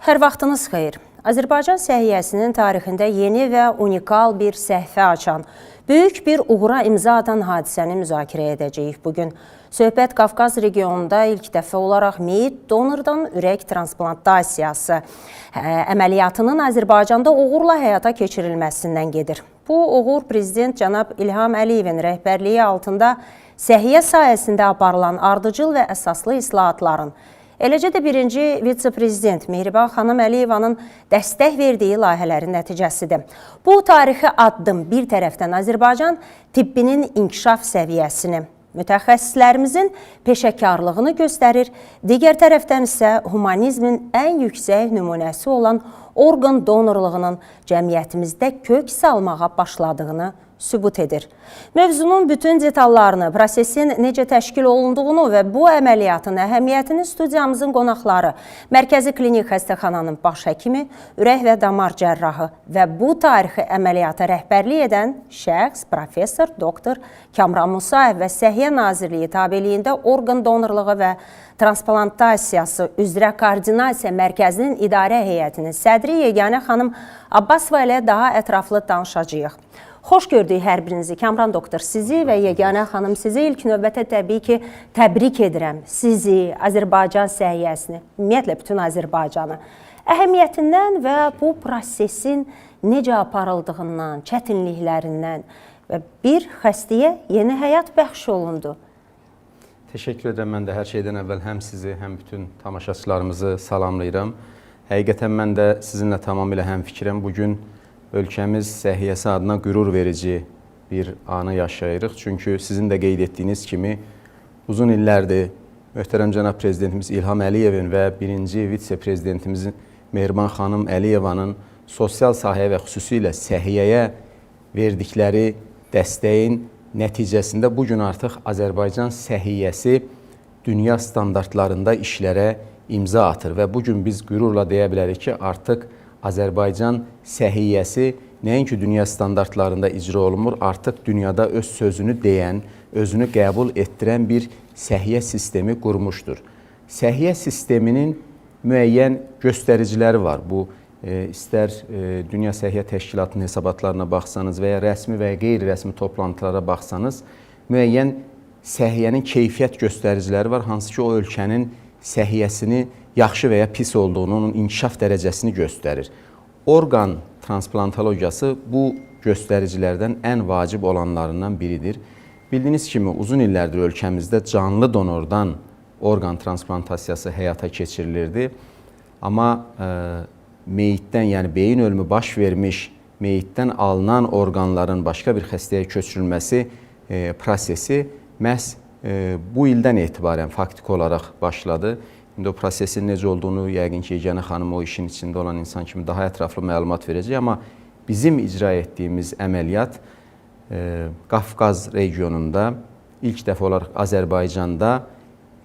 Hər vaxtınız xeyir. Azərbaycan səhiyyəsinin tarixində yeni və unikal bir səhifə açan, böyük bir uğura imza atan hadisəni müzakirə edəcəyik bugün. Söhbət Qafqaz regionunda ilk dəfə olaraq meyit donordan ürək transplantasiyası əməliyyatının Azərbaycanda uğurla həyata keçirilməsindən gedir. Bu uğur Prezident cənab İlham Əliyevin rəhbərliyi altında səhiyyə sahəsində aparılan ardıcıl və əsaslı islahatların, eləcə də birinci vitse-prezident Mehriban xanım Əliyevanın dəstək verdiyi layihələrin nəticəsidir. Bu tarixi addım bir tərəfdən Azərbaycan tibbinin inkişaf səviyyəsini, mütəxəssislərimizin peşəkarlığını göstərir, digər tərəfdən isə humanizmin ən yüksək nümunəsi olan orqan donorluğunun cəmiyyətimizdə kök salmağa başladığını sübut edir. Mövzunun bütün detallarını, prosesin necə təşkil olunduğunu və bu əməliyyatın əhəmiyyətini studiyamızın qonaqları, Mərkəzi Klinik Xəstəxananın baş həkimi, ürək və damar cərrahı və bu tarixi əməliyyata rəhbərlik edən şəxs professor doktor Kamran Musayev və Səhiyyə Nazirliyi tabeliyində orqan donorluğu və transplantasiyası üzrə koordinasiya mərkəzinin idarə heyətinin sədri Yeganə xanım Abbasova ilə daha ətraflı danışacağıq. Xoş gördük hər birinizi. Kamran doktor sizi və Yeganə xanım sizi ilk növbətə təbii ki, təbrik edirəm. Sizi, Azərbaycan səhiyyəsini, ümumiyyətlə bütün Azərbaycanı. Əhəmiyyətindən və bu prosesin necə aparıldığından, çətinliklərindən və bir xəstəyə yeni həyat bəxş olundu. Təşəkkür edirəm. Mən də hər şeydən əvvəl həm sizi, həm bütün tamaşaçılarımızı salamlayıram. Həqiqətən mən də sizinlə tamamilə həmfikirəm. Bugün ölkəmiz səhiyyəsi adına qürur verici bir anı yaşayırıq. Çünki sizin də qeyd etdiyiniz kimi uzun illərdir möhtərəm cənab prezidentimiz İlham Əliyevin və birinci vitse-prezidentimizin Mehriban xanım Əliyevanın sosial sahəyə və xüsusilə səhiyyəyə verdikləri dəstəyin nəticəsində bu gün artıq Azərbaycan səhiyyəsi dünya standartlarında işlərə imza atır və bu gün biz qürurla deyə bilərik ki, artıq Azərbaycan səhiyyəsi nəinki dünya standartlarında icra olunmur, artıq dünyada öz sözünü deyən, özünü qəbul etdirən bir səhiyyə sistemi qurmuşdur. Səhiyyə sisteminin müəyyən göstəriciləri var. Bu istər Dünya Səhiyyə Təşkilatının hesabatlarına baxsanız və ya rəsmi və ya qeyri-rəsmi toplantılara baxsanız, müəyyən səhiyyənin keyfiyyət göstəriciləri var, hansı ki o ölkənin səhiyyəsini yaxşı və ya pis olduğunu, onun inkişaf dərəcəsini göstərir. Orqan transplantologiyası bu göstəricilərdən ən vacib olanlarından biridir. Bildiyiniz kimi uzun illərdir ölkəmizdə canlı donordan orqan transplantasiyası həyata keçirilirdi. Amma meyitdən, yəni beyin ölümü baş vermiş meyitdən alınan orqanların başqa bir xəstəyə köçürülməsi prosesi məhz bu ildən etibarən faktiki olaraq başladı. İndi o prosesin necə olduğunu yəqin ki, Yeganə xanım o işin içində olan insan kimi daha ətraflı məlumat verəcək. Amma bizim icra etdiyimiz əməliyyat Qafqaz regionunda ilk dəfə olaraq Azərbaycanda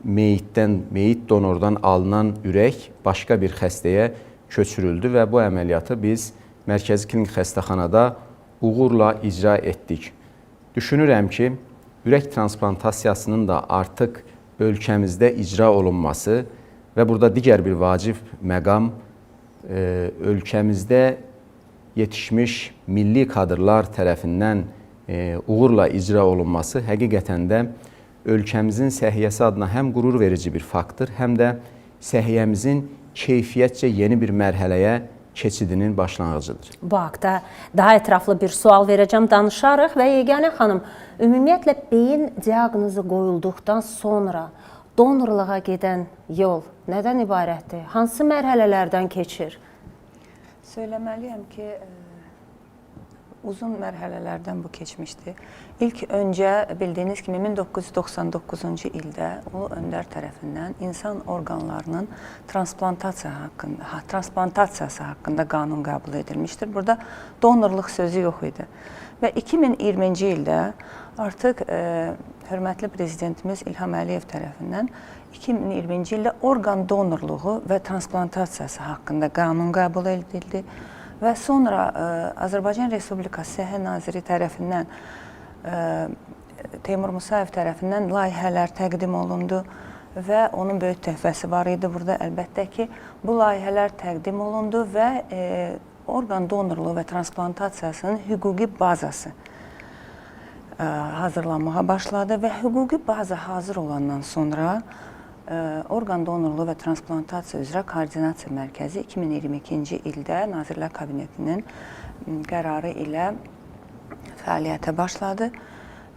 meyitdən, meyit donordan alınan ürək başqa bir xəstəyə köçürüldü və bu əməliyyatı biz Mərkəzi Klinik Xəstəxanada uğurla icra etdik. Düşünürəm ki, ürək transplantasiyasının da artıq ölkəmizdə icra olunması və burada digər bir vacib məqam ölkəmizdə yetişmiş milli kadrlar tərəfindən uğurla icra olunması həqiqətən də ölkəmizin səhiyyəsi adına həm qürur verici bir faktdır, həm də səhiyyəmizin keyfiyyətcə yeni bir mərhələyə keçidinin başlanğıcıdır. Bu haqda daha ətraflı bir sual verəcəm, danışarıq və Yeganə xanım, ümumiyyətlə beyin diaqnozu qoyulduqdan sonra donorluğa gedən yol nədən ibarətdir? Hansı mərhələlərdən keçir? Söyləməliyəm ki, uzun mərhələlərdən bu keçmişdi. İlk öncə bildiyiniz kimi 1999-cu ildə Ulu Öndər tərəfindən insan orqanlarının transplantasiyası haqqında qanun qəbul edilmişdir. Burada donorluq sözü yox idi. Və 2020-ci ildə artıq hörmətli prezidentimiz İlham Əliyev tərəfindən 2020-ci ildə orqan donorluğu və transplantasiyası haqqında qanun qəbul edildi. Və sonra Azərbaycan Respublikası Səhiyyə Naziri tərəfindən Teymur Musayev tərəfindən layihələr təqdim olundu. Və onun böyük töhfəsi var idi burada. Əlbəttə ki, bu layihələr təqdim olundu və orqan donorluğu və transplantasiyasının hüquqi bazası hazırlanmağa başladı və hüquqi baza hazır olandan sonra orqan donorluğu və transplantasiya üzrə koordinasiya mərkəzi 2022-ci ildə Nazirlər Kabinetinin qərarı ilə fəaliyyətə başladı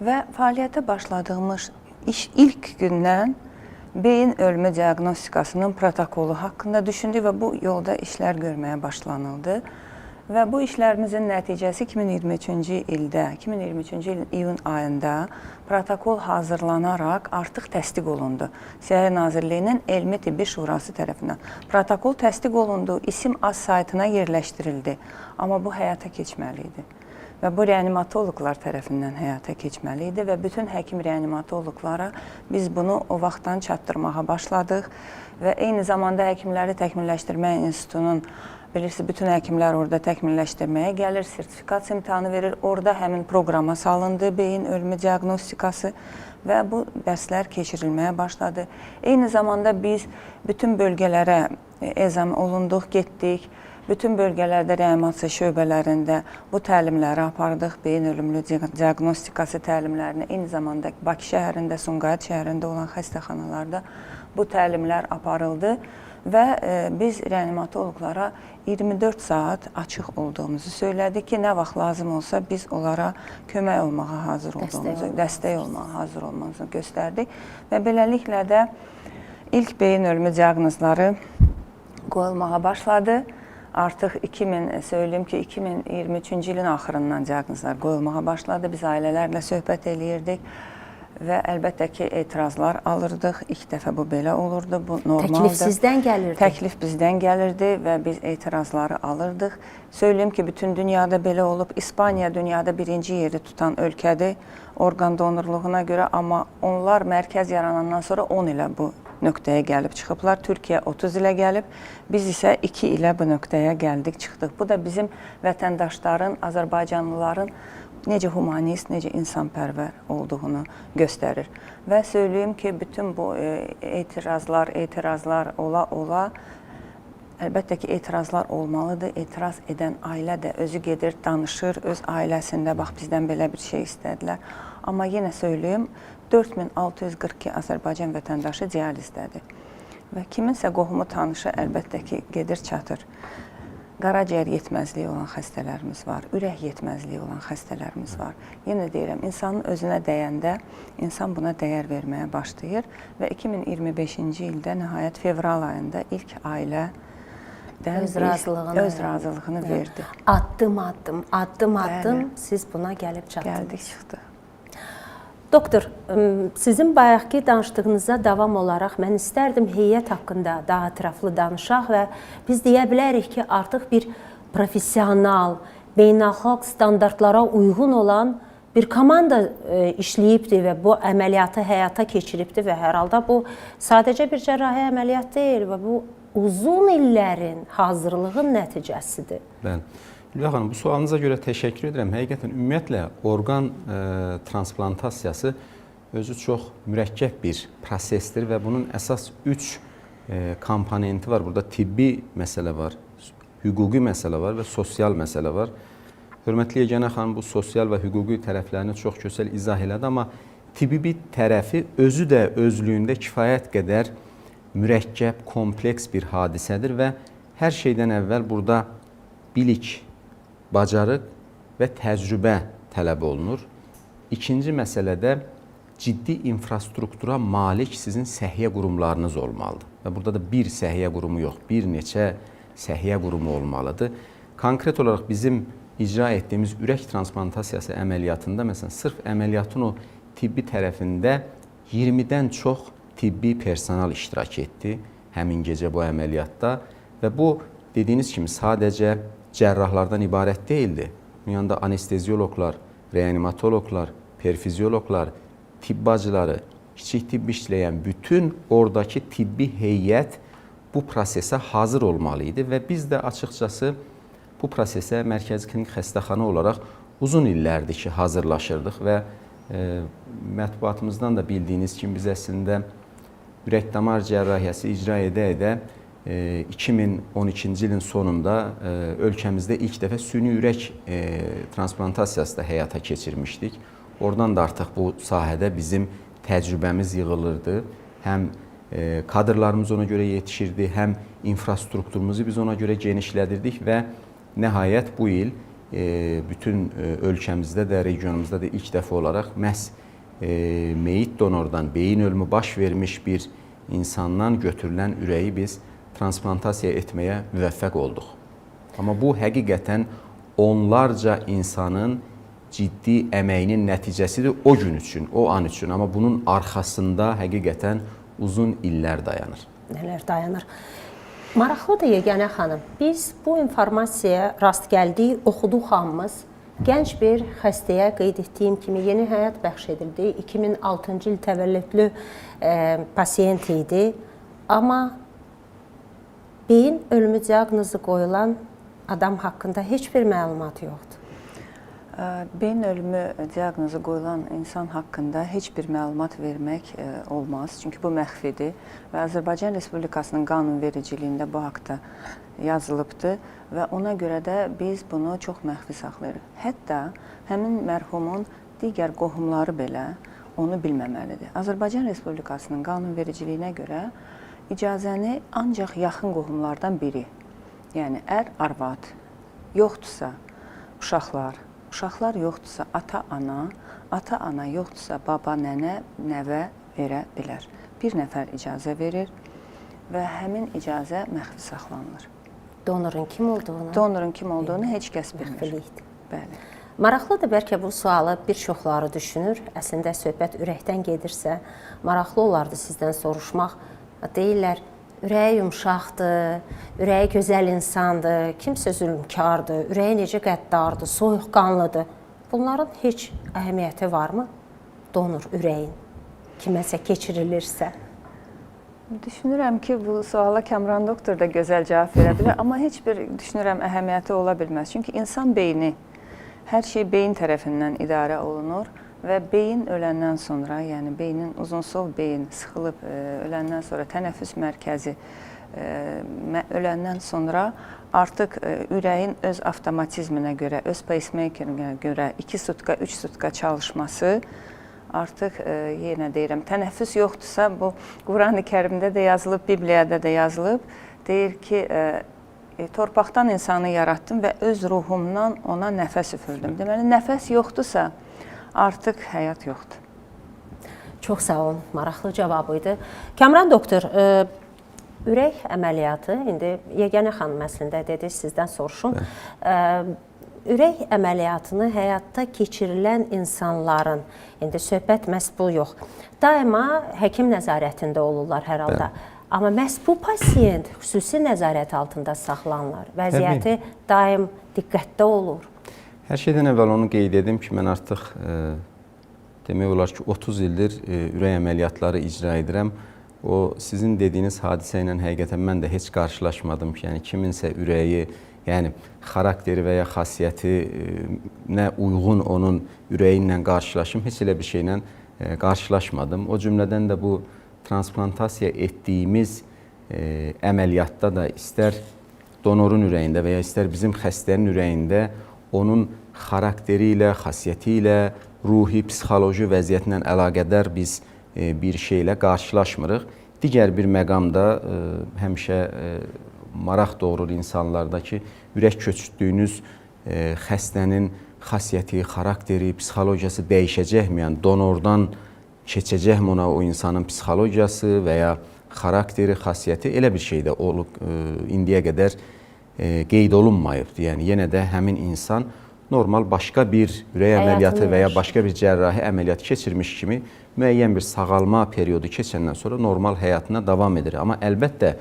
və fəaliyyətə başladığımız iş ilk gündən beyin ölümü diaqnostikasının protokolu haqqında düşündük və bu yolda işlər görməyə başlanıldı. Və bu işlərimizin nəticəsi 2023-cü ildə, 2023-cü ilin iyun ayında protokol hazırlanaraq artıq təsdiq olundu. Səhiyyə Nazirliyinin Elmi Tibbi Şurası tərəfindən. Protokol təsdiq olundu, isim az saytına yerləşdirildi. Amma bu həyata keçməli idi. Və bu reanimatoloqlar tərəfindən həyata keçməli idi və bütün həkim reanimatoloqlara biz bunu o vaxtdan çatdırmağa başladıq və eyni zamanda Həkimləri Təkmilləşdirmə İnstitutunun, bilirsiniz, bütün həkimlər orada təkmilləşdirməyə gəlir, sertifikasiya imtahanı verir. Orada həmin proqrama salındı beyin ölümü diaqnostikası və bu dərslər keçirilməyə başladı. Eyni zamanda biz bütün bölgələrə ezam olunduq, getdik. Bütün bölgələrdə reanimasiya şöbələrində bu təlimləri apardıq, beyin ölümlü diaqnostikası təlimlərini. Eyni zamanda Bakı şəhərində, Sumqayıt şəhərində olan xəstəxanalarda bu təlimlər aparıldı və biz reanimatoloqlara 24 saat açıq olduğumuzu söylədik ki, nə vaxt lazım olsa biz onlara kömək olmağa hazır olduğumuzu, dəstək olmağa hazır olmamızı göstərdik və beləliklə də ilk beyin ölümü diaqnozları qoyulmağa başladı. Artıq 2023-cü ilin axırından diaqnozlar qoyulmağa başladı. Biz ailələrlə söhbət eləyirdik və əlbəttə ki, etirazlar alırdıq. İlk dəfə bu belə olurdu, bu normaldır. Təklif sizdən gəlirdi. Təklif bizdən gəlirdi və biz etirazları alırdıq. Söyləyim ki, bütün dünyada belə olub. İspaniya dünyada birinci yeri tutan ölkədir orqan donorluğuna görə, amma onlar mərkəz yaranandan sonra 10 ilə bu nöqtəyə gəlib çıxıblar. Türkiyə 30 ilə gəlib, biz isə 2 ilə bu nöqtəyə gəldik, çıxdıq. Bu da bizim vətəndaşların, Azərbaycanlıların necə humanist, necə insanpərvər olduğunu göstərir. Və söyləyim ki, bütün bu etirazlar ola-ola, əlbəttə ki, etirazlar olmalıdır. Etiraz edən ailə də özü gedir, danışır, öz ailəsində, bax, bizdən belə bir şey istədilər. Amma yenə söyləyim, 4642 Azərbaycan vətəndaşı dializdədir. Və kiminsə qohumu, tanışı əlbəttə ki, gedir, çatır. Qaraciyər yetməzliyi olan xəstələrimiz var, ürək yetməzliyi olan xəstələrimiz var. Yenə deyirəm, insanın özünə dəyəndə insan buna dəyər verməyə başlayır və 2025-ci ildə nəhayət fevral ayında ilk ailə öz razılığını verdi. Addım addım, addım addım siz buna gəlib çatdınız. Gəldik, çıxdıq. Doktor, sizin bayaqki danışdığınıza davam olaraq mən istərdim heyət haqqında daha ətraflı danışaq və biz deyə bilərik ki, artıq bir professional, beynəlxalq standartlara uyğun olan bir komanda işləyibdi və bu əməliyyatı həyata keçiribdi və hər halda bu sadəcə bir cərrahi əməliyyat deyil və bu uzun illərin hazırlığın nəticəsidir. Bəli. Hülya xanım, bu sualınıza görə təşəkkür edirəm. Həqiqətən, ümumiyyətlə, orqan transplantasiyası özü çox mürəkkəb bir prosesdir və bunun əsas 3 komponenti var. Burada tibbi məsələ var, hüquqi məsələ var və sosial məsələ var. Hörmətli Yeganə xanım bu sosial və hüquqi tərəflərini çox gözəl izah elədi, amma tibbi tərəfi özü də özlüyündə kifayət qədər mürəkkəb, kompleks bir hadisədir və hər şeydən əvvəl burada bilik, bacarıq və təcrübə tələb olunur. İkinci məsələdə ciddi infrastruktura malik sizin səhiyyə qurumlarınız olmalıdır. Və burada da bir səhiyyə qurumu yox, bir neçə səhiyyə qurumu olmalıdır. Konkret olaraq bizim icra etdiyimiz ürək transplantasiyası əməliyyatında, məsələn, sırf əməliyyatın o tibbi tərəfində 20-dən çox tibbi personal iştirak etdi həmin gecə bu əməliyyatda və bu, dediyiniz kimi, sadəcə cərrahlardan ibarət deyildi. Bunun yanında anestezioloqlar, reanimatoloqlar, perfüzioloqlar, tibb bacıları, kiçik tibb işləyən bütün oradakı tibbi heyət bu prosesə hazır olmalı idi və biz də açıqcası bu prosesə Mərkəzi Klinik Xəstəxana olaraq uzun illərdir ki, hazırlaşırdıq və mətbuatımızdan da bildiyiniz kimi biz əslində Ürək-damar cərrahiyyəsi icra edə-edə 2012-ci ilin sonunda ölkəmizdə ilk dəfə süni ürək transplantasiyası da həyata keçirmişdik. Oradan da artıq bu sahədə bizim təcrübəmiz yığılırdı. Həm kadrlarımız ona görə yetişirdi, həm infrastrukturumuzu biz ona görə genişlədirdik və nəhayət bu il bütün ölkəmizdə də, regionumuzda da ilk dəfə olaraq məhz meyit donordan beyin ölümü baş vermiş bir insandan götürülən ürəyi biz transplantasiya etməyə müvəffəq olduq. Amma bu həqiqətən onlarca insanın ciddi əməyinin nəticəsidir o gün üçün, o an üçün. Amma bunun arxasında həqiqətən uzun illər dayanır. Nələr dayanır? Maraqlıdır Yeganə xanım. Biz bu informasiyaya rast gəldik, oxuduq hamımız. Gənc bir xəstəyə qeyd etdiyim kimi yeni həyat bəxş edildi. 2006-cı il təvəllüdlü pasiyent idi. Amma beyin ölümü diaqnozu qoyulan adam haqqında heç bir məlumat yoxdur. Beyin ölümü diaqnozu qoyulan insan haqqında heç bir məlumat vermək olmaz. Çünki bu məxfidir və Azərbaycan Respublikasının qanunvericiliyində bu haqda yazılıbdır və ona görə də biz bunu çox məxfi saxlayırıq. Hətta həmin mərhumun digər qohumları belə onu bilməməlidir. Azərbaycan Respublikasının qanunvericiliyinə görə icazəni ancaq yaxın qohumlardan biri, yəni ər, arvad, yoxdursa uşaqlar, uşaqlar yoxdursa ata-ana, ata-ana yoxdursa baba, nənə, nəvə verə bilər. Bir nəfər icazə verir və həmin icazə məxfi saxlanılır. Donorun kim olduğunu? Donorun kim olduğunu heç kəs bilmir. Məxfilikdir. Bəli. Maraqlıdır, bəlkə bu sualı bir çoxları düşünür. Əslində söhbət ürəkdən gedirsə, maraqlı olardı sizdən soruşmaq. Deyirlər, ürəyi yumşaqdır, ürəyi gözəl insandır, kimsə zülmkardır, ürəyi necə qəddardır, soyuqqanlıdır. Bunların heç əhəmiyyəti varmı? Donor ürəyin kiməsə keçirilirsə. Düşünürəm ki, bu suala Kamran doktor da gözəl cavab verə bilər, amma heç bir düşünürəm əhəmiyyəti ola bilməz. Çünki insan beyni, hər şey beyin tərəfindən idarə olunur və beyin öləndən sonra, yəni beynin uzunsov beyin sıxılıb öləndən sonra tənəffüs mərkəzi öləndən sonra artıq ürəyin öz avtomatizminə görə, öz pacemakerinə görə 2 sutka, 3 sutka çalışması artıq yenə deyirəm, tənəffüs yoxdursa, bu Qurani Kərimdə də yazılıb, Bibliyada da yazılıb, deyir ki, torpaqdan insanı yaratdım və öz ruhumdan ona nəfəs üfürdüm. Deməli, nəfəs yoxdursa, artıq həyat yoxdur. Çox sağ olun, maraqlı cavabı idi. Kamran doktor, ürək əməliyyatı, indi Yeganə xanım əslində dedi, sizdən soruşum. Ürək əməliyyatını həyatda keçirilən insanların, indi söhbət məhz bu yox, daima həkim nəzarətində olurlar hər halda. Amma məhz bu pasiyent xüsusi nəzarət altında saxlanılır. Vəziyyəti daim diqqətdə olur. Hər şeydən əvvəl onu qeyd edim ki, mən artıq demək olar ki, 30 ildir ürək əməliyyatları icra edirəm. O sizin dediyiniz hadisə ilə həqiqətən mən də heç qarşılaşmadım ki, yəni kiminsə ürəyi, yəni xarakteri və ya xasiyyətinə uyğun onun ürəyi ilə qarşılaşım, heç elə bir şeylə qarşılaşmadım. O cümlədən də bu transplantasiya etdiyimiz əməliyyatda da istər donorun ürəyində və ya istər bizim xəstənin ürəyində onun xarakteri ilə, xasiyyəti ilə, ruhi, psixoloji vəziyyətlə əlaqədar biz bir şeylə qarşılaşmırıq. Digər bir məqamda həmişə maraq doğurur insanlarda ki, ürək köçürtdüyünüz xəstənin xasiyyəti, xarakteri, psixologiyası dəyişəcəkmi? Yəni donordan keçəcəkmi ona o insanın psixologiyası və ya xarakteri, xasiyyəti? Elə bir şey də olub indiyə qədər qeyd olunmayıbdır. Yəni yenə də həmin insan normal başqa bir ürək əməliyyatı və ya başqa bir cərrahi əməliyyat keçirmiş kimi müəyyən bir sağalma periodu keçəndən sonra normal həyatına davam edir. Amma əlbəttə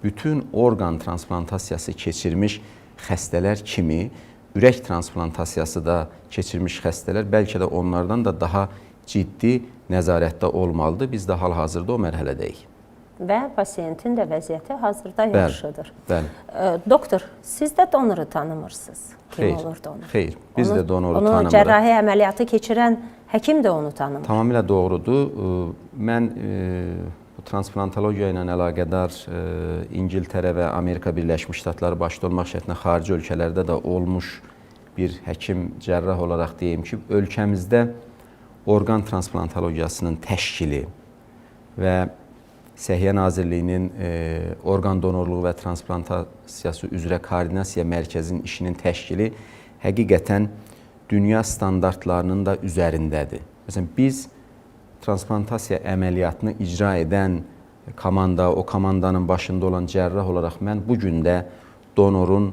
bütün orqan transplantasiyası keçirmiş xəstələr kimi ürək transplantasiyası da keçirmiş xəstələr bəlkə də onlardan da daha ciddi nəzarətdə olmalıdır. Biz də hal-hazırda o mərhələdəyik. Və pasiyentin də vəziyyəti hazırda yaxşıdır. Bəli. Doktor, siz də donoru tanımırsınız. Kim xeyr, olur donor? Xeyr, biz də donoru tanımırıq. Onu cərrahi əməliyyatı keçirən həkim də onu tanımır. Tamamilə doğrudur. Mən bu transplantologiya ilə əlaqədar İngiltərə və Amerika Birləşmiş Ştatları başda olmaq şərtlə xarici ölkələrdə də olmuş bir həkim, cərrah olaraq deyim ki, ölkəmizdə orqan transplantologiyasının təşkili və Səhiyyə Nazirliyinin orqan donorluğu və transplantasiyası üzrə koordinasiya mərkəzinin işinin təşkili həqiqətən dünya standartlarının da üzərindədir. Məsələn, biz transplantasiya əməliyyatını icra edən komanda, o komandanın başında olan cərrah olaraq mən bu gün də donorun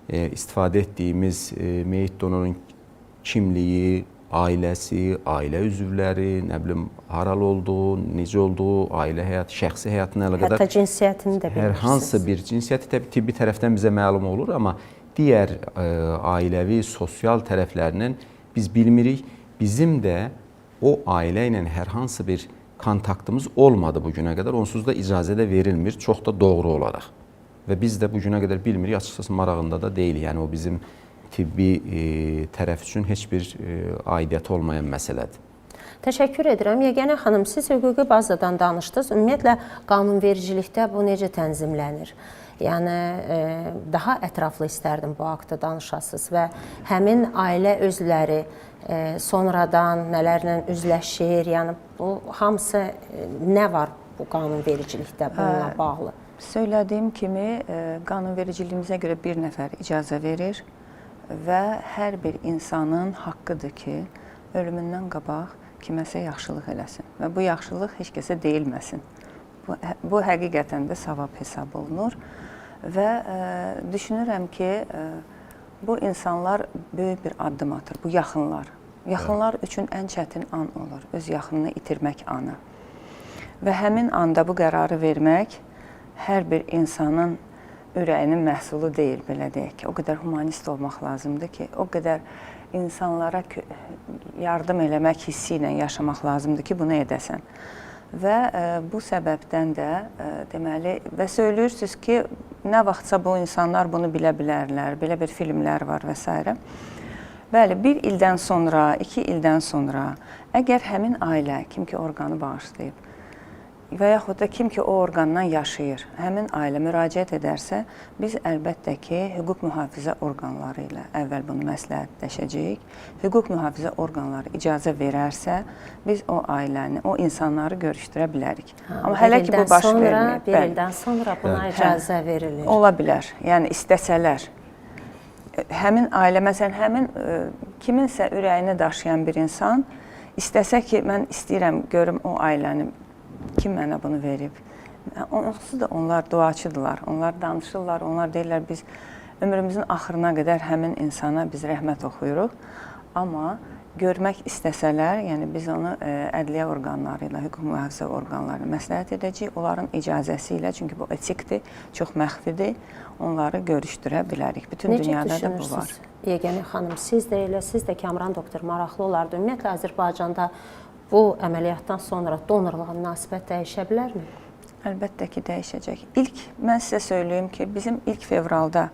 istifadə etdiyimiz meyit donorun kimliyi, ailəsi, ailə üzvləri, nə bilim haralı olduğu, necə olduğu, ailə həyatı, şəxsi həyatına əlaqədar hətta cinsiyyətini də bilirsiniz. Hər hansı bir cinsiyyəti təbii tibbi tərəfdən bizə məlum olur, amma digər ailəvi, sosial tərəflərinin biz bilmirik. Bizim də o ailə ilə hər hansı bir kontaktımız olmadı bu günə qədər. Onsuz da icazə də verilmir, çox da doğru olaraq. Və biz də bu günə qədər bilmirik, açıqcası marağında da deyilik. Yəni o bizim tibbi tərəf üçün heç bir aidiyyəti olmayan məsələdir. Təşəkkür edirəm. Yeganə xanım, siz hüquqi bazadan danışdınız. Ümumiyyətlə, qanunvericilikdə bu necə tənzimlənir? Yəni, daha ətraflı istərdim bu haqda danışasınız və həmin ailə özləri sonradan nələrlə üzləşir? Yəni, bu hamısı nə var bu qanunvericilikdə bununla bağlı? Söylədiyim kimi, qanunvericiliyimizə görə bir nəfər icazə verir və hər bir insanın haqqıdır ki, ölümündən qabaq kiməsə yaxşılıq eləsin və bu yaxşılıq heç kəsə deyilməsin. Bu həqiqətən də savab hesab olunur və düşünürəm ki, bu insanlar böyük bir addım atır, bu yaxınlar. Yaxınlar üçün ən çətin an olur, öz yaxınını itirmək anı. Və həmin anda bu qərarı vermək hər bir insanın ürəyinin məhsulu deyil, belə deyək ki. O qədər humanist olmaq lazımdır ki, o qədər insanlara yardım eləmək hissi ilə yaşamaq lazımdır ki, bunu edəsən. Və bu səbəbdən də deməli, və söylüyürsünüz ki, nə vaxtsa bu insanlar bunu bilə bilərlər, belə bir filmlər var və s. Bəli, bir ildən sonra, 2 ildən sonra, əgər həmin ailə, kim ki orqanı bağışlayıb və yaxud da kim ki o orqandan yaşayır, həmin ailə müraciət edərsə, biz əlbəttə ki, hüquq mühafizə orqanları ilə əvvəl bunu məsləhətləşəcəyik. Hüquq mühafizə orqanları icazə verərsə, biz o ailəni, o insanları görüşdürə bilərik. Amma hələ ki bu baş verməyib. Bir ildən sonra buna icazə verilir. Ola bilər. Yəni istəsələr. Həmin ailə, məsələn, həmin kiminsə ürəyini daşıyan bir insan istəsə ki, mən istəyirəm görüm o ailəni, kim mənə bunu verib? Onsuz da onlar duaçıdırlar, onlar danışırlar, onlar deyirlər biz ömrümüzün axırına qədər həmin insana biz rəhmət oxuyuruq. Amma görmək istəsələr, yəni biz onu ədliyyə orqanları ilə, hüquq mühafizə orqanları ilə məsləhət edəcəyik, onların icazəsi ilə, çünki bu etikdir, çox məxfidir, onları görüşdürə bilərik. Bütün necə dünyada da bu var. Yeganə xanım, siz də elə, siz də Kamran doktor maraqlı olardı. Ümumiyyətlə, Azərbaycanda bu əməliyyatdan sonra donorluğa münasibət dəyişə bilərmi? Əlbəttə ki, dəyişəcək. İlk, mən sizə söyləyim ki, bizim ilk fevralda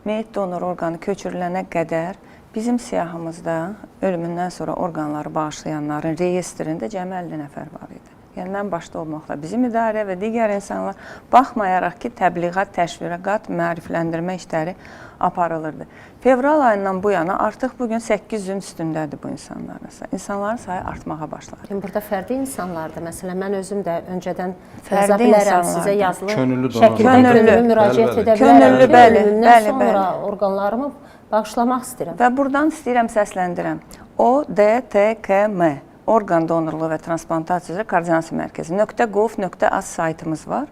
meyit donor orqanı köçürülənə qədər bizim siyahımızda ölümündən sonra orqanları bağışlayanların reyestrində cəmi 50 nəfər var idi. Yəni, mən başda olmaqla bizim idarə və digər insanlar baxmayaraq ki, təbliğat, təşviqat, maarifləndirmə işləri aparılırdı. Fevral ayından bu yana artıq bugün 800-ün üstündədir bu insanların sayı. İnsanların sayı artmağa başladı. Yəni, burada fərdi insanlardır. Məsələn, mən özüm də öncədən yaza bilərəm sizə yazılı şəkildə könüllü müraciət edə bilərəm ki, ölümündən sonra orqanlarımı bağışlamaq istəyirəm. Və buradan istəyirəm, səsləndirəm. ODTKM Orqan Donorluğu və Transplantasiya üzrə Koordinasiya Mərkəzi .gov.az saytımız var.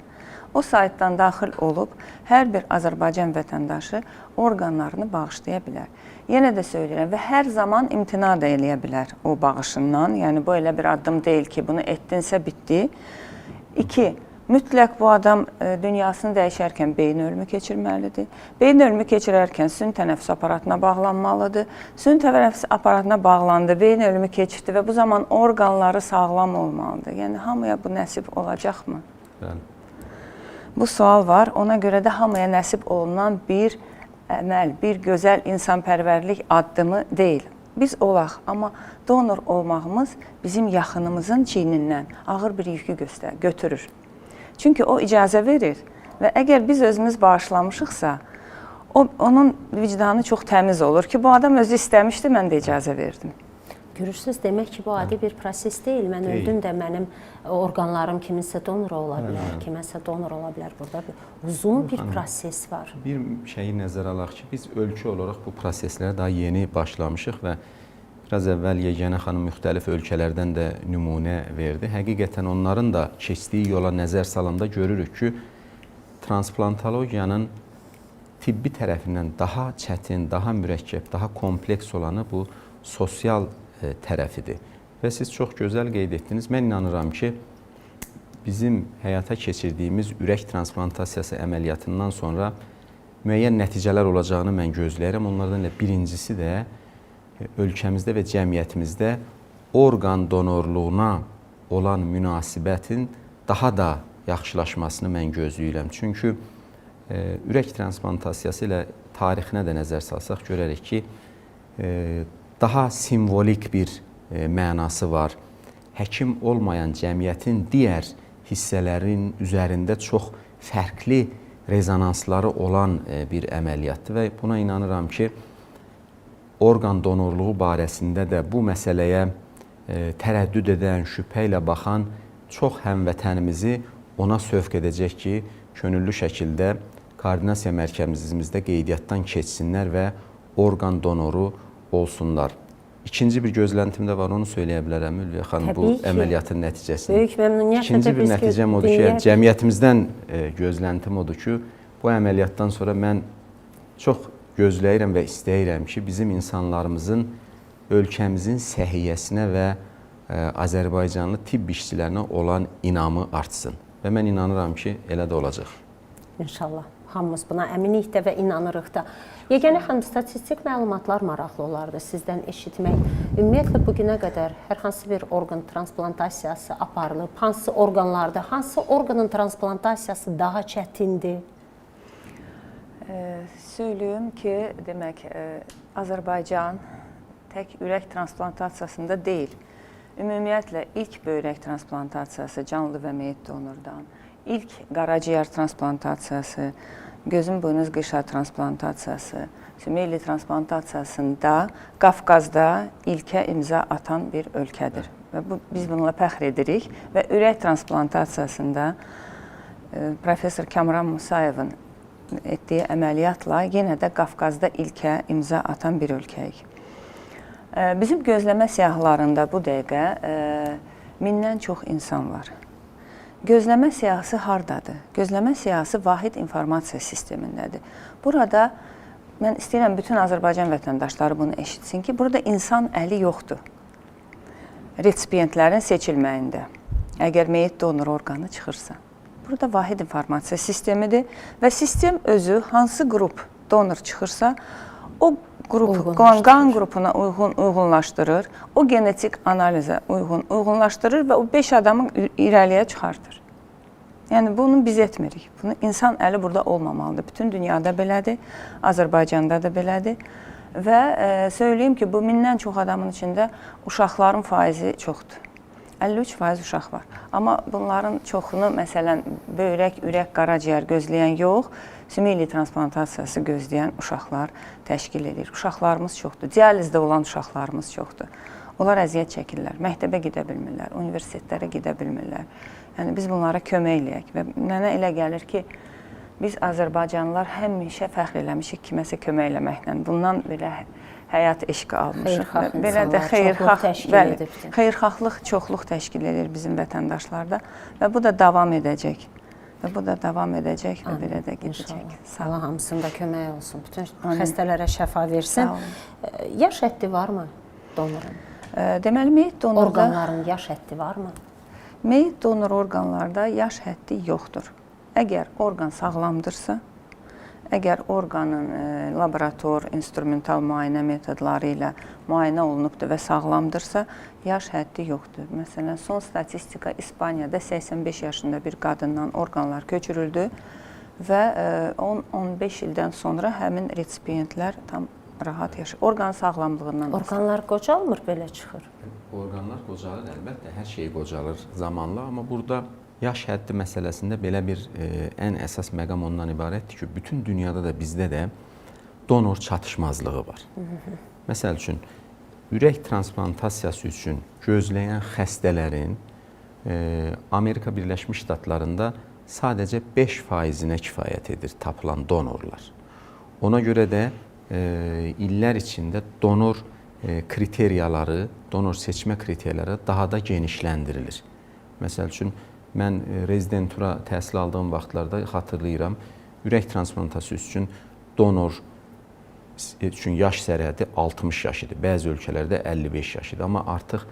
O saytdan daxil olub hər bir Azərbaycan vətəndaşı orqanlarını bağışlaya bilər. Yenə də söyləyirəm və hər zaman imtina da eləyə bilər o bağışından. Yəni bu elə bir addım deyil ki, bunu etdinsə bitdi. 2. Mütləq bu adam dünyasını dəyişərkən beyin ölümü keçirməlidir. Beyin ölümü keçirərkən süni tənəffüs aparatına bağlanmalıdır. Süni tənəffüs aparatına bağlandı, beyin ölümü keçirdi və bu zaman orqanları sağlam olmalıdır. Yəni hamıya bu nəsib olacaqmı? Bəli. Bu sual var. Ona görə də hamıya nəsib olunan bir əməl, bir gözəl insanpərvərlik addımı deyil. Biz olaq, amma donor olmağımız bizim yaxınımızın çiynindən ağır bir yükü götürür. Çünki o icazə verir və əgər biz özümüz bağışlamışıqsa, onun vicdanı çox təmiz olur ki, bu adam özü istəmişdi, mən də icazə verdim. Görürsünüz, demək ki, bu adi bir proses deyil. Mən öldüm də mənim orqanlarım kiminsə donora ola bilər, kiməsə donor ola bilər. Burada bir uzun bir proses var. Bir şeyi nəzərə alaq ki, biz ölkə olaraq bu proseslərə daha yeni başlamışıq və biraz əvvəl Yeganə xanım müxtəlif ölkələrdən də nümunə verdi. Həqiqətən onların da keçdiyi yola nəzər salanda görürük ki, transplantologiyanın tibbi tərəfindən daha çətin, daha mürəkkəb, daha kompleks olanı bu sosial tərəfidir. Və siz çox gözəl qeyd etdiniz. Mən inanıram ki, bizim həyata keçirdiyimiz ürək transplantasiyası əməliyyatından sonra müəyyən nəticələr olacağını mən gözləyirəm. Onlardan elə birincisi də ölkəmizdə və cəmiyyətimizdə orqan donorluğuna olan münasibətin daha da yaxşılaşmasını mən gözləyirəm. Çünki ürək transplantasiyası ilə tarixinə də nəzər salsaq görərik ki, daha simvolik bir mənası var. Həkim olmayan cəmiyyətin digər hissələrin üzərində çox fərqli rezonansları olan bir əməliyyatdır və buna inanıram ki, orqan donorluğu barəsində də bu məsələyə tərəddüd edən, şübhə ilə baxan çox həmvətənimizi ona sövq edəcək ki, könüllü şəkildə koordinasiya mərkəzimizdə qeydiyyatdan keçsinlər və orqan donoru olsunlar. İkinci bir gözləntim də var, onu söyləyə bilərəm Ülviyə xanım, bu əməliyyatın nəticəsini. Böyük məmnuniyyətlə. İkinci bir nəticəm odur ki, cəmiyyətimizdən gözləntim odur ki, bu əməliyyatdan sonra mən çox gözləyirəm və istəyirəm ki, bizim insanlarımızın ölkəmizin səhiyyəsinə və Azərbaycanlı tibb işçilərinə olan inamı artsın. Və mən inanıram ki, elə də olacaq. İnşallah. Hamımız buna əminik də və inanırıq da. Yeganə xanım, statistik məlumatlar maraqlı olardı sizdən eşitmək. Ümumiyyətlə, bugünə qədər hər hansı bir orqan transplantasiyası aparılıb, hansı orqanlarda, hansı orqanın transplantasiyası daha çətindir? Söyləyim ki, demək, Azərbaycan tək ürək transplantasiyasında deyil. Ümumiyyətlə, ilk böyrək transplantasiyası canlı və meyit donordan, ilk qaraciyər transplantasiyası, gözün buynuz qışa transplantasiyası, sümeyli transplantasiyasında Qafqazda ilkə imza atan bir ölkədir. Və biz bununla fəxr edirik və ürək transplantasiyasında professor Kamran Musayevin etdiyi əməliyyatla yenə də Qafqazda ilkə imza atan bir ölkəyik. Bizim gözləmə siyahılarında bu dəqiqə 1000-dən çox insan var. Gözləmə siyahısı hardadır? Gözləmə siyahısı vahid informasiya sistemindədir. Burada mən istəyirəm bütün Azərbaycan vətəndaşları bunu eşitsin ki, burada insan əli yoxdur resipiyentlərin seçilməyində. Əgər meyit donor orqanı çıxırsa. Burada vahid informasiya sistemidir və sistem özü hansı qrup donor çıxırsa, o qrup qan qrupuna uyğun uyğunlaşdırır, o genetik analizə uyğun uyğunlaşdırır və o 5 adamı irəliyə çıxardır. Yəni bunu biz etmirik. Bunu insan əli burada olmamalıdır. Bütün dünyada belədir, Azərbaycanda da belədir. Və söyləyim ki, bu 1000-dən çox adamın içində uşaqların faizi çoxdur. 53% uşaq var. Amma bunların çoxunu, məsələn, böyrək, ürək, qaraciyər gözləyən yox, sümeyli transplantasiyası gözləyən uşaqlar təşkil edir. Uşaqlarımız çoxdur. Dializdə olan uşaqlarımız çoxdur. Onlar əziyyət çəkirlər, məktəbə gedə bilmirlər, universitetlərə gedə bilmirlər. Yəni biz bunlara kömək eləyək və mənə elə gəlir ki, biz Azərbaycanlılar həmişə fəxr eləmişik kiməsə kömək eləməklə. Bundan belə həyat eşqi almışıq. Belə də xeyirxah, bəli, xeyirxahlıq çoxluq təşkil edir bizim vətəndaşlarda və bu da davam edəcək. Və bu da davam edəcək və belə də gedəcək. Sağ Allah hamısında da kömək olsun. Bütün xəstələrə şəfa versin. Yaş həddi varmı donorun? Deməli, meyit donorda orqanların yaş həddi varmı? Meyit donor orqanlarda yaş həddi yoxdur. Əgər orqan sağlamdırsa, əgər orqanın laborator, instrumental müayinə metodları ilə müayinə olunubdur və sağlamdırsa, yaş həddi yoxdur. Məsələn, son statistika İspaniyada 85 yaşında bir qadından orqanlar köçürüldü və 10-15 ildən sonra həmin resipiyentlər tam rahat yaşayır. Orqan sağlamlığından. Orqanlar qocalmır, belə çıxır. Orqanlar qocalır, əlbəttə, hər şey qocalır zamanla, amma burada Yaş həddi məsələsində belə bir ən əsas məqam ondan ibarətdir ki, bütün dünyada da bizdə də donor çatışmazlığı var. Məsəl üçün, ürək transplantasiyası üçün gözləyən xəstələrin Amerika Birləşmiş Ştatlarında sadəcə 5%-nə kifayət edir tapılan donorlar. Ona görə də illər içində donor kriteriyaları, donor seçmə kriteriyaları daha da genişləndirilir. Məsəl üçün, mən rezidentura təhsil aldığım vaxtlarda xatırlayıram, ürək transplantasiyası üçün donor üçün yaş sərhədi 60 yaş idi. Bəzi ölkələrdə 55 yaş idi. Amma artıq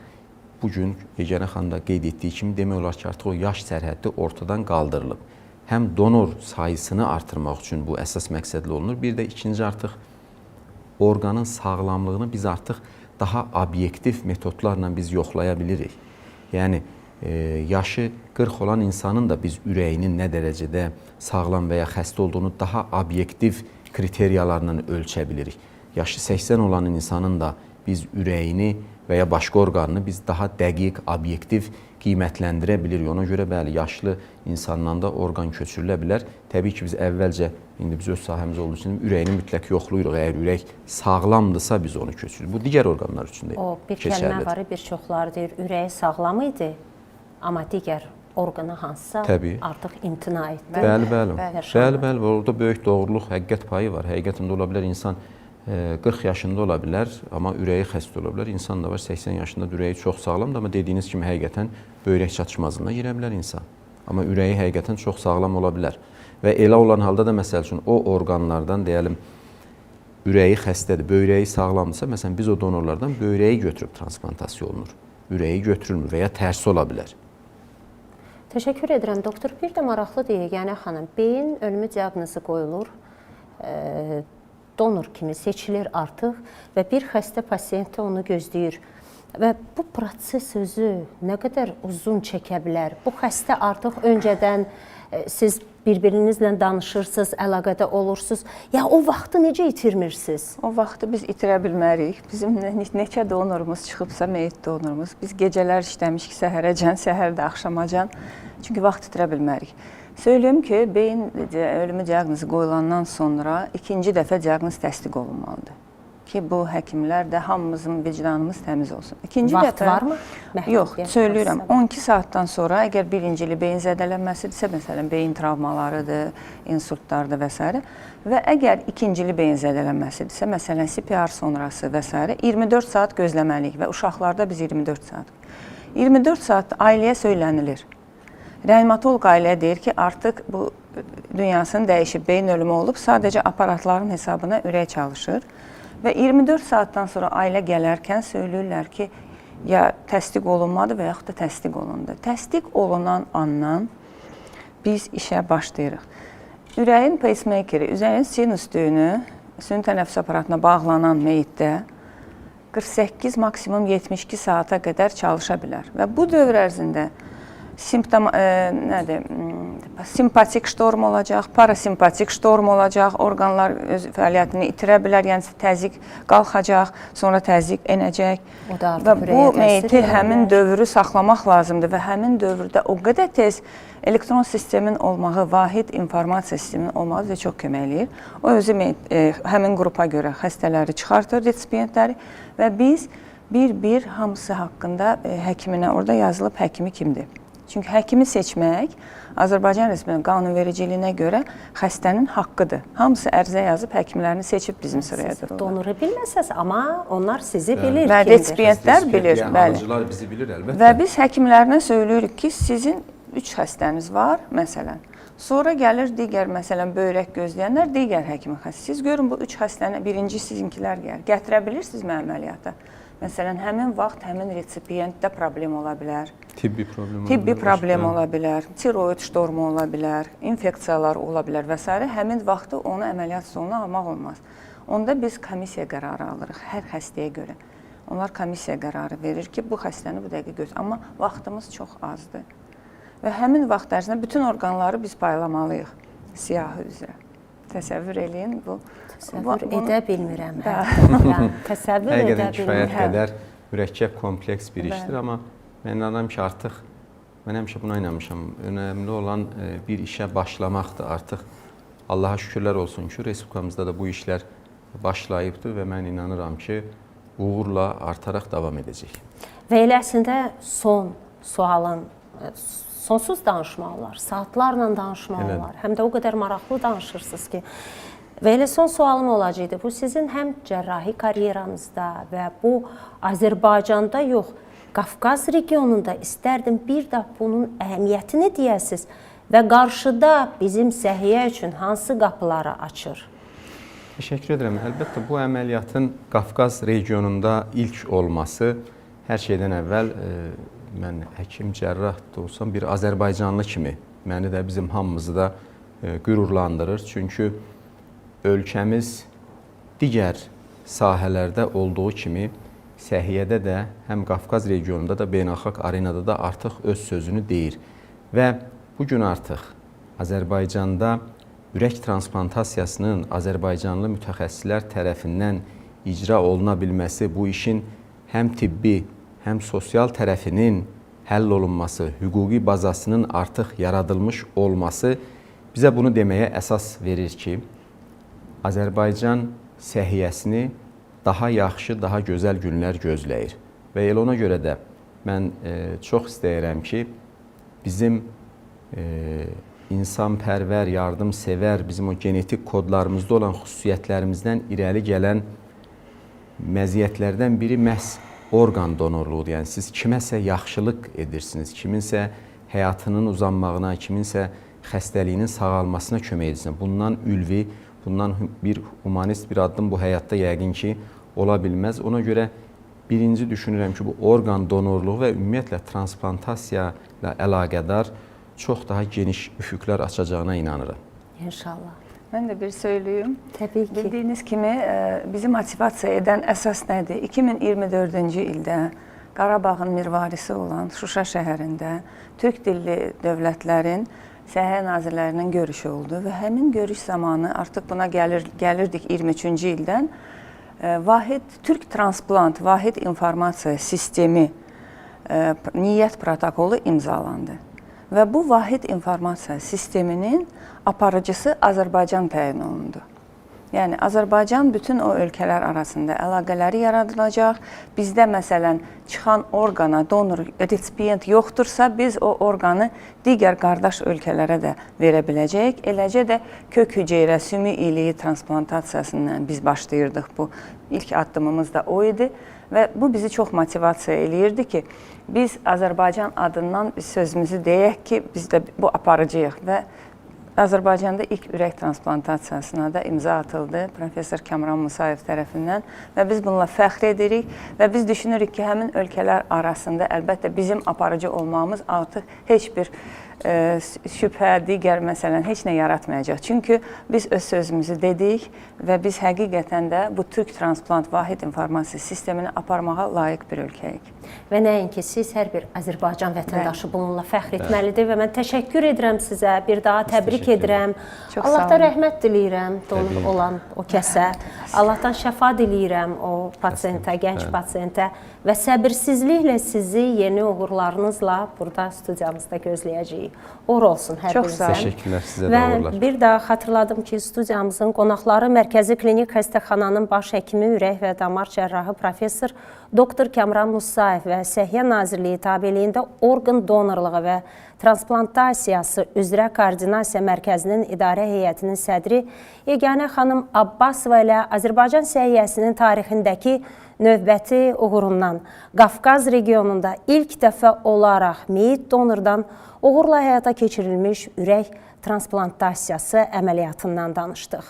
bu gün Yeganə xanım da qeyd etdiyi kimi demək olar ki, artıq o yaş sərhədi ortadan qaldırılıb. Həm donor sayısını artırmaq üçün bu əsas məqsədli olunur. Bir də ikinci artıq orqanın sağlamlığını biz artıq daha obyektiv metodlarla biz yoxlaya bilirik. Yəni yaşı 40 olan insanın da biz ürəyinin nə dərəcədə sağlam və ya xəstə olduğunu daha obyektiv kriteriyalarla ölçə bilirik. Yaşı 80 olan insanın da biz ürəyini və ya başqa orqanını biz daha dəqiq, obyektiv qiymətləndirə bilirik. Ona görə bəli, yaşlı insandan da orqan köçürülə bilər. Təbii ki, biz əvvəlcə indi biz öz sahəmiz olduğu üçün ürəyini mütləq yoxlayırıq. Əgər ürək sağlamdırsa biz onu köçürürük. Bu digər orqanlar üçün də O bir kəlmə var, bir çoxları deyir, ürəyi sağlam idi, amma digər orqana hansısa Təbii. artıq imtina etdi. Bəli, bəli. Bəli, bəli. Orada böyük doğruluq, həqiqət payı var. Həqiqətən də ola bilər insan 40 yaşında ola bilər, amma ürəyi xəstə ola bilər. İnsan da var 80 yaşında ürəyi çox sağlamdır, amma dediyiniz kimi həqiqətən böyrək çatışmazlığına girə bilər insan. Amma ürəyi həqiqətən çox sağlam ola bilər. Və elə olan halda da məsəl üçün o orqanlardan deyəlim ürəyi xəstədir, böyrəyi sağlamdırsa, məsələn biz o donorlardan böyrəyi götürüb transplantasiya olunur. Ürəyi götürülmür və ya tərsi ola bilər. Təşəkkür edirəm doktor. Bir də maraqlıdır Yeganə xanım, beyin ölümü diaqnozu qoyulur. Donor kimi seçilir artıq və bir xəstə pasiyent də onu gözləyir. Və bu proses özü nə qədər uzun çəkə bilər? Bu xəstə artıq öncədən siz bir-birinizlə danışırsınız, əlaqədə olursunuz. Ya o vaxtı necə itirmirsiniz? O vaxtı biz itirə bilmərik. Bizim neçə donorumuz çıxıbsa, meyit donorumuz, biz gecələr işləmişik səhərəcən, səhər də axşamacan. Çünki vaxt itirə bilmərik. Söyləyim ki, beyin ölümü diaqnozu qoyulandan sonra ikinci dəfə diaqnoz təsdiq olunmalıdır. Ki, bu həkimlər də hamımızın vicdanımız təmiz olsun. İkinci vaxt dəfə varmı? Yox, söyləyirəm. 12 saatdan sonra əgər birincili beyin zədələnməsidirsə, məsələn, beyin travmalarıdır, insultlardır və s. və əgər ikincili beyin zədələnməsidirsə, məsələn, CPR sonrası və s. 24 saat gözləməliyik və uşaqlarda biz 24 saat. 24 saat ailəyə söylənilir. Reanimatoloq ailəyə deyir ki, artıq bu dünyasını dəyişib, beyin ölümü olub, sadəcə aparatların hesabına ürək çalışır. Və 24 saatdan sonra ailə gələrkən söyləyirlər ki, ya təsdiq olunmadı və yaxud da təsdiq olundu. Təsdiq olunan andan biz işə başlayırıq. Ürəyin pacemakeri, ürəyin sinus düyünü, süni tənəffüs aparatına bağlanan meyitdə 48, maksimum 72 saata qədər çalışa bilər. Və bu dövr ərzində simptom nədir? Simpatik ştorm olacaq, parasimpatik ştorm olacaq, orqanlar öz fəaliyyətini itirə bilər, yəni təzyiq qalxacaq, sonra təzyiq enəcək. O da artıq və bu meyiti həmin dövrü saxlamaq lazımdır və həmin dövrdə o qədər tez elektron sistemin olmağı, vahid informasiya sisteminin olmağı bizə çox kömək eləyir. O özü həmin qrupa görə xəstələri çıxartır, resipiyentləri və biz bir-bir hamısı haqqında həkiminə orada yazılıb həkimi kimdir. Çünki həkimi seçmək Azərbaycan Respublikasının qanunvericiliyinə görə xəstənin haqqıdır. Hamısı ərizə yazıb həkimlərini seçib bizim sıraya dururlar. Donoru bilməsəz, amma onlar sizi bilir Və kimdir. resipiyentlər bilir, yəni, bəli. Alıcılar bizi bilir əlbəttə. Və biz həkimlərinə söyləyirik ki, sizin 3 xəstəniz var, məsələn. Sonra gəlir digər, məsələn, böyrək gözləyənlər, digər həkimin xəstəsi. Siz görün bu 3 xəstəni, birinci sizinkilər gəlir. Gətirə bilirsinizmi əməliyyata? Məsələn, həmin vaxt həmin resipiyentdə problem ola bilər. Tibbi problem ola Tibbi problem ola bilər, tiroid ştormu ola bilər, infeksiyalar ola bilər və s. Həmin vaxtı onu əməliyyat stoluna almaq olmaz. Onda biz komissiya qərarı alırıq hər xəstəyə görə. Onlar komissiya qərarı verir ki, bu xəstəni bu dəqiqə götür. Amma vaxtımız çox azdır. Və həmin vaxt ərzində bütün orqanları biz paylamalıyıq siyahı üzrə. Təsəvvür eləyin bu. Təsəvvür edə bilmirəm. Həqiqətən. Təsəvvür edə Həqiqətən kifayət qədər mürəkkəb, kompleks bir işdir, amma mən inanıram ki, artıq Mən həmişə buna inanmışam. Önəmli olan bir işə başlamaqdır artıq. Allaha şükürlər olsun ki, respublikamızda da bu işlər başlayıbdır və mən inanıram ki, uğurla artaraq davam edəcək. Və elə əslində son sualın sonsuz danışmaq olar, saatlarla danışmaq olar. Həm də o qədər maraqlı danışırsınız ki. Və elə son sualım olacaqdı. Bu sizin həm cərrahi karyeranızda və bu Azərbaycanda yox, Qafqaz regionunda istərdim bir də bunun əhəmiyyətini deyəsiniz və qarşıda bizim səhiyyə üçün hansı qapıları açır? Təşəkkür edirəm. Əlbəttə bu əməliyyatın Qafqaz regionunda ilk olması hər şeydən əvvəl mən həkim, cərrah da olsam bir azərbaycanlı kimi məni də bizim hamımızı da qürurlandırır. Çünki ölkəmiz digər sahələrdə olduğu kimi səhiyyədə də həm Qafqaz regionunda da beynəlxalq arenada da artıq öz sözünü deyir. Və bu gün artıq Azərbaycanda ürək transplantasiyasının azərbaycanlı mütəxəssislər tərəfindən icra oluna bilməsi, bu işin həm tibbi, həm sosial tərəfinin həll olunması, hüquqi bazasının artıq yaradılmış olması bizə bunu deməyə əsas verir ki, Azərbaycan səhiyyəsini daha yaxşı, daha gözəl günlər gözləyir. Və elə ona görə də mən çox istəyirəm ki, bizim insanpərvər, yardımsevər, bizim o genetik kodlarımızda olan xüsusiyyətlərimizdən irəli gələn məziyyətlərdən biri məhz orqan donorluğudur. Yəni siz kiməsə yaxşılıq edirsiniz, kiminsə həyatının uzanmağına, kiminsə xəstəliyinin sağalmasına kömək edirsiniz. Bundan ülvi, bundan bir humanist bir addım bu həyatda yəqin ki, ola bilməz. Ona görə birinci düşünürəm ki, bu orqan donorluğu və ümumiyyətlə transplantasiya ilə əlaqədar çox daha geniş üfüqlər açacağına inanıram. İnşallah. Mən də bir söyləyim. Təbii ki. Bildiyiniz kimi bizi motivasiya edən əsas nədir? 2024-cü ildə Qarabağın mirvarisi olan Şuşa şəhərində türk dilli dövlətlərin Səhiyyə nazirlərinin görüşü oldu və həmin görüş zamanı artıq buna gəlirdik 23-cü ildən Vahid Türk Transplant Vahid İnformasiya Sistemi niyyət protokolu imzalandı. Və bu Vahid İnformasiya Sisteminin aparıcısı Azərbaycan təyin olundu. Yəni Azərbaycan bütün o ölkələr arasında əlaqələri yaradılacaq. Bizdə məsələn çıxan orqana donor resipient yoxdursa, biz o orqanı digər qardaş ölkələrə də verə biləcəyik. Eləcə də kök hüceyrə sümük iliyi transplantasiyasından biz başlayırdıq. Bu ilk addımımız da o idi və bu bizi çox motivasiya eləyirdi ki, biz Azərbaycan adından sözümüzü deyək ki, biz də bu aparıcıyıq və Azərbaycanda ilk ürək transplantasiyasına da imza atıldı professor Kamran Musayev tərəfindən və biz bununla fəxr edirik və biz düşünürük ki, həmin ölkələr arasında əlbəttə bizim aparıcı olmağımız artıq heç bir şübhə, digər məsələn heç nə yaratmayacaq. Çünki biz öz sözümüzü dedik və biz həqiqətən də bu Türk Transplant Vahid İnformasiya Sistemini aparmağa layiq bir ölkəyik. Və nəinki siz, hər bir Azərbaycan vətəndaşı bununla fəxr etməlidir və mən təşəkkür edirəm sizə, bir daha təbrik edirəm. Allahdan rəhmət diləyirəm donor olan o kəsə. Allahdan şəfa diləyirəm o pasientə, gənc pasientə və səbirsizliklə sizi yeni uğurlarınızla burada studiyamızda gözləyəcəyik. Uğur olsun hər birinizə. Çox sağ olun. Təşəkkürlər sizə də uğurlar. Və bir daha xatırladım ki, studiyamızın qonaqları Mərkəzi Klinik Xəstəxananın baş həkimi, ürək və damar cərrahı professor doktor Kamran Musayev və Səhiyyə Nazirliyi tabeliyində orqan donorluğu və transplantasiyası üzrə koordinasiya mərkəzinin idarə heyətinin sədri Yeganə xanım Abbasova ilə Azərbaycan səhiyyəsinin tarixindəki növbəti uğurundan Qafqaz regionunda ilk dəfə olaraq meyit donordan uğurla həyata keçirilmiş ürək transplantasiyası əməliyyatından danışdıq.